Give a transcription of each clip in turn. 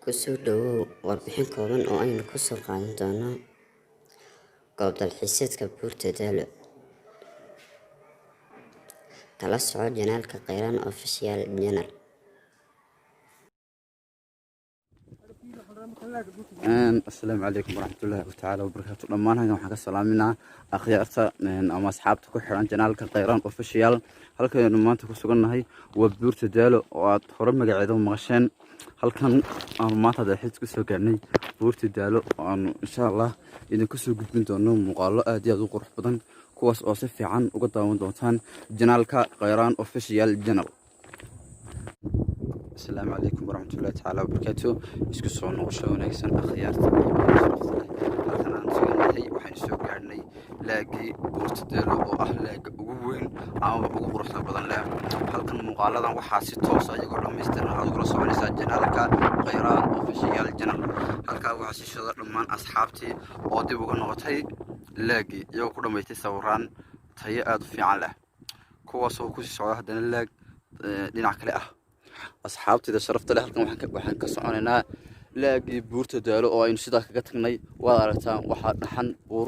Kusoo dhawow warbixin kooban oo aynu kusoo qaadan doono goob dalxiiseedka Buurta Daalo. Kala soco channelka Kheyran Official Channel. Asalaamu calaykum waraxmatullaahi tacaala wabarakaatu. Dhammaan halkan waxaan ka salaaminaa akhyaarta ama asxaabta ku xiran channelka Kheyran Official. Halkaynu maanta ku sugannahay waa Buurta Daalo oo aad hore magaceeda u maqasheen. Halkan aanu maanta dalxiis kusoo gaarnay Buurta Daalo oo aanu insha Allah idinku soo gudbin doono muuqaalo aad iyo aad u qurux badan, kuwaas oo si fiican uga daawan doontaan channelka Kheyran Official Channel. Asalaamu calaykum waraxmatullahi tacaala wabarakaatu. Isku soo noqosho wanaagsan, akhyaarta qiimaha sharafta leh. Halkan aan sugannahay waxaynu soo gaadhnay laagii Buurta Daalo oo ah laaga ugu weyn amaba ugu quruxda badan leh halkan. Muuqaaladan waxaa si toos iyagoo dhammaystiran aad ugula soconaysaa channelka Kheyran Official Channel. Halkaa waxaa sii shada dhammaan asxaabtii oo dib uga noqotay laagii, iyagoo ku dhammaystay sawiraan tayo aada u fiican leh, kuwaasoo kusii socda haddana laag dhinac kale ah. Asxaabtayda sharafta leh, halkan waxaan ka soconaynaa laagii Buurta Daalo oo aynu sidaa kaga tagnay. Waad aragtaan, waxaa dhaxan buur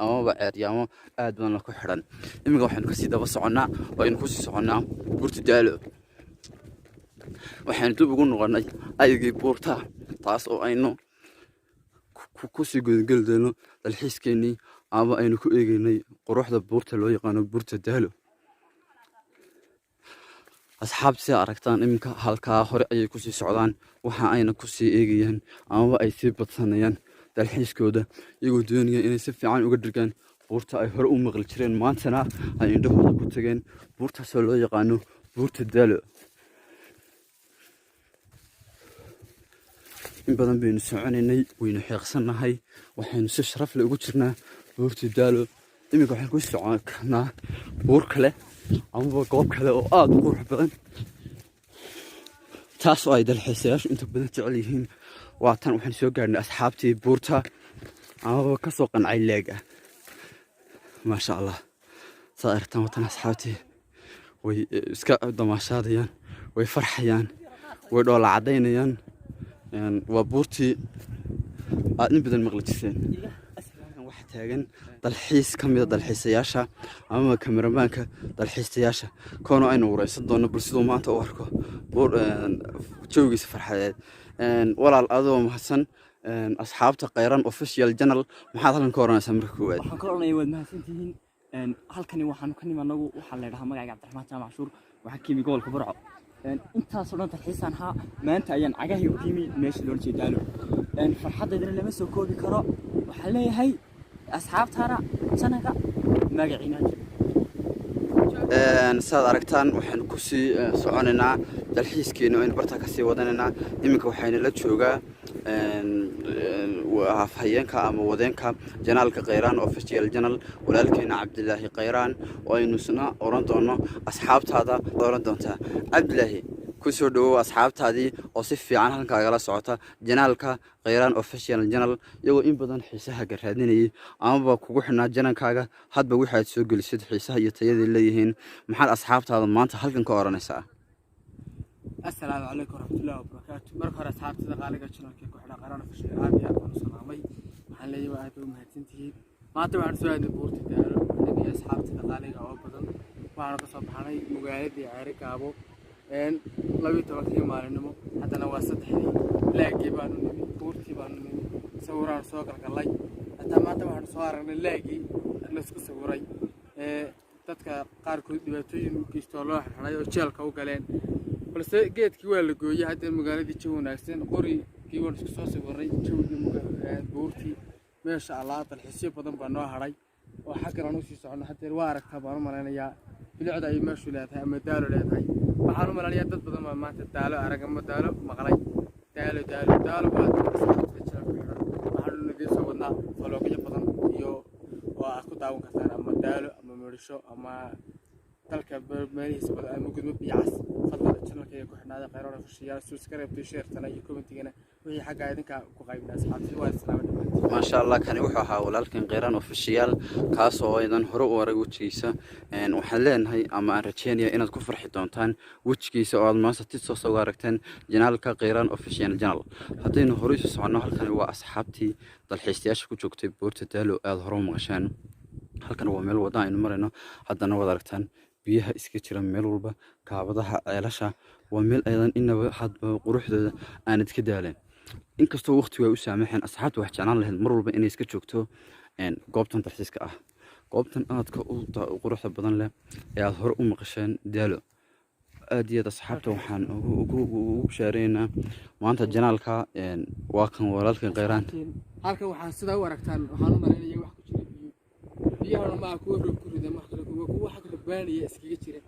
amaba ceeryaamo aad badan ku xidhan. Iminka waxaynu kasii daba soconnaa oo aynu kusii soconnaa Buurta Daalo. Waxaynu dib ugu noqonnay aygii buurta, taas oo aynu kusii gudageli doono dalxiiskeenii ama aynu ku eegeynay quruxda buurta loo yaqaano Buurta Daalo. Asxaabta, sidaa aragtaan, iminka halkaa hore ayay kusii socdaan. Waxa ayna kusii eegayaan amaba ay sii badsanayaan dalxiiskooda, iyagoo doonaya inay si fiican uga dhirgaan buurta ay hore u maqli jireen, maantana ay indhahooda ku tageen, buurtaasoo loo yaqaano Buurta Daalo. In badan baynu soconaynay, waynu xeeqsannahay, waxaynu si sharaf leh ugu jirnaa Buurta Daalo. Iminka waxaynu ku socon karnaa buur kale amaba goob kale oo aada u qurux badan, taas oo ay dalxiisayaashu inta badan jecel yihiin. Waa tan, waxaynu soo gaadhnay asxaabtii buurta amaba kasoo qancay leega. Maasha Allah, saad aragtaan, watan asxaabtii way iska damaashaadayaan, way farxayaan, way dhoola caddaynayaan. Waa buurtii aad in badan maqli jirteen. Waxaa taagan dalxiis ka mida dalxiisayaasha amaba kameramaanka dalxiisayaasha koona aynu wareysan doono bal siduu maanta u arko buur jawigiisa farxadeed. Walaal, adoo mahadsan, asxaabta Kheyran Official Channel maxaad halkan ka oranaysaa marka koowaad? Waxaan ka oranaya, waad mahadsantihiin. Halkani waxaanu ka nimi anagu, waxaa la yidhahaa magacayga Cabdiraxmaan Jaamac Shuur, waxaan ka yimi gobolka Burco. Intaasoo dhan dalxiisaan haa, maanta ayaan cagahayga ku yimi meesha loola jeeda Daalo. Farxaddaydana lama soo koobi karo. Waxaan leeyahay asxaabtaana channelka magaciina. Saad aragtaan, waxaynu kusii soconaynaa dalxiiskeena, aynu bartaa kasii wadanaynaa. Iminka waxayna la joogaa hafhayeenka ama wadeenka channelka Kheyran Official Channel, walaalkeena Cabdilaahi Khayraan, oo aynu isna oran doono asxaabtaada oran doontaa. Cabdilaahi, kusoo dhawow asxaabtaadii oo si fiican halkaagala socota channelka Kheyran Official Channel, iyagoo in badan xiisaha garaadinayay amaba kugu xidhnaa channelkaaga. Hadba waxaad soo gelisid xiisaha iyo tayaday leeyihiin. Maxaad asxaabtaada maanta halkan ka oranaysaa? Asalaamu calaykum waraxmatullahi wabarakaatu. Marka hore, asxaabtada qaaliga channelka ku xidhan Kheyran Official aad iyo aad baan u salaamay. Waxaan leeyahay waa aad bay u mahadsantihiin. Maanta waxaan soo aadnay Buurta Daalo, aniga iyo asxaabtada qaaliga oo badan. Waxaanu kasoo baxnay magaaladii Ceeri Gaabo 12-kii maalinimo, haddana waa 3-dii. Laagii baanu nimi, buurtii baanu nimi, sawiraanu soo galgalay. Hataa maanta waxaanu soo aragnay laagii laysku sawiray ee dadka qaarkood dhibaatooyin u geysto oo loo xirxiray oo jeelka u galeen, balse geedkii waa la gooyey. Hadda magaaladii jawi wanaagsan, qorigii waan isku soo sawiray, jawigii buurtii meesha Allah. Dalxiisyo badan baa noo hadhay oo xaggan aan usii soconno. Haddeer waa aragtaa baan u malaynayaa bilicda ay meeshu leedahay ama Daalo leedahay. Waxaan u malaynayaa dad badan baa maanta Daalo arag ama Daalo maqlay. Daalo, Daalo, Daalo waa asxaabta jira ku xidhan. Waxaanu idiin soo wadnaa vlogyo badan iyo oo aad ku daawan kartaan ama Daalo ama Meedhisho ama Dalka meelihiisa badan ama gudmo biyacas. Fadlan channelkayga ku xidhnaada, Khayroon Official. Subscribe, share-tana iyo commentigana wixii xagga idinka ku qaybina. Asxaabtii, waa salaamay dhammaantiin. Maasha Allah, kani wuxuu ahaa walaalkan Kheyran Official, kaas oo aydan hore u arag wejigiisa. Waxaan leenahay ama aan rajeynaya inaad ku farxi doontaan wejigiisa oo aad maanta si toos uga aragteen channelka Kheyran Official channel. Haddaynu hore isu soconno, halkani waa asxaabtii dalxiistayaasha ku joogtay buurta Daalo aada hore u maqasheen. Halkan waa meel wadda aynu marayno. Haddana waad aragtaan biyaha iska jira meel walba, kaabadaha, ceelasha. Waa meel aydan inaba hadba quruxdooda aanad ka daaleen, inkastoo waqtigu ay u saamaxeen. Asxaabta wax jeclaan lahayd mar walba inay iska joogto goobtan dalxiiska ah, goobtan aadka u quruxda badan leh ee aad hore u maqasheen, Daalo. Aad iyo aad asxaabta waxaan ugu bishaareynaa maanta channelka waa kan walaalkan Kheyraan. Halkan waxaan sidaa u aragtaan, waxaan u malaynaya wax ku jira biyo. Biyahana maaha kuwa roob ku rida, mar kale kuwa kuwa xag rabbaaniya iskaga jira.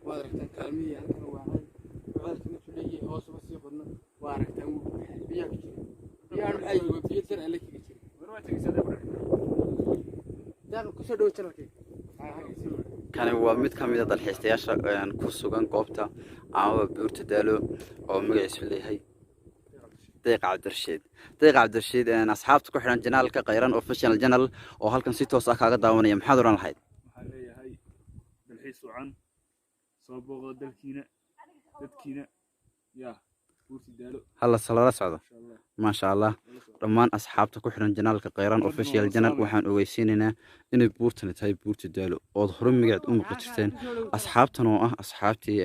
Waad aragtaan kaalmihii. Halkan waa ceel, ceelka intuu leeyahay hoos uma sii qodno. Waa aragtaan, wuu buuxaa, biyaha ku jira. Biyahan maxay yihiin? Waa biyo dar alle kaga jira. Daan kusoo dhawo channelkayga. Kani waa mid ka mid a dalxiistayaasha ku sugan goobta amaba buurta Daalo oo magaciisu leeyahay Deeq Cabdirashiid. Deeq Cabdirashiid, asxaabta ku xidhan channelka Kheyran Official channel oo halkan si toos ah kaaga daawanaya, maxaad oran lahayd? Waxaan leeyahay dalxiis wacan, soo booqda dalkiina, dadkiina, yaa buurti Daalo. Hala lala socdo. Insha Allah. Maasha Allah. Lala socdo. Dhammaan asxaabta ku xidhan channelka Kheyran Official channel waxaan ogeysiinaynaa inay buurtani tahay buurta Daalo ood hore magaceed u maqli jirteen. Asxaabtan oo ah asxaabtii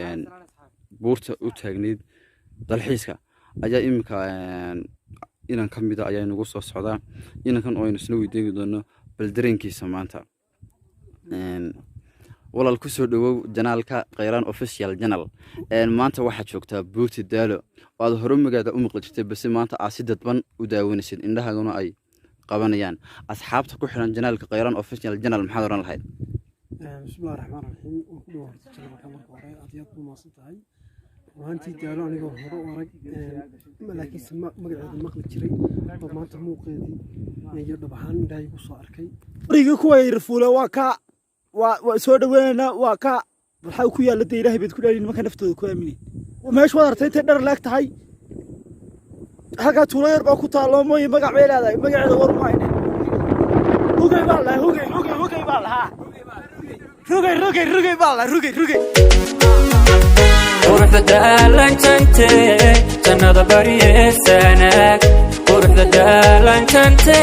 buurta u taagnayd dalxiiska ayaa iminka inan ka mida ayaa inagu soo socdaa, inankan oo aynu isla weydiin doono bal dareenkiisa maanta. Walaal, kusoo dhawow channelka Kheyran Official channel. Maanta waxaad joogtaa buurta Daalo oo aad hore magaceeda u maqli jirtay, balse maanta aad si dadban u daawanaysid, indhahaguna ay qabanayaan. Asxaabta ku xiran channelka Kheyran Official channel maxaad oran lahayd? Bismillahi raxmaan raxiim. Waan ku dhawo horta channelka marka hore. Aad iyo aad buu mahadsan tahay. Run ahaantii Daalo anigoo hore u arag, laakiinse magaceeda maqli jiray oo maanta muuqeedii iyo dhab ahaan indhahay ku soo arkay. Gurigii kuwa yarfuule waa ka waa soo dhaweynaynaa. Waa ka waxaa ku yaalla dee, Ilaahay baad ku dhaali, nimanka naftooda ku aaminin. Meesha waad aragtay intay dhar leeg tahay. Halkaa tuulo yar baa ku taalloo mooye, magac bay leedahay, magaceeda war maayne. Hugay baa lahaa, Hugay, Hugay, Hugay baa lahaa, Rugay, Rugay, Rugay baa lahaa, Rugay, Rugay. Quruxda daalanjante, jannada baryeesanaag, quruxda daalanjante.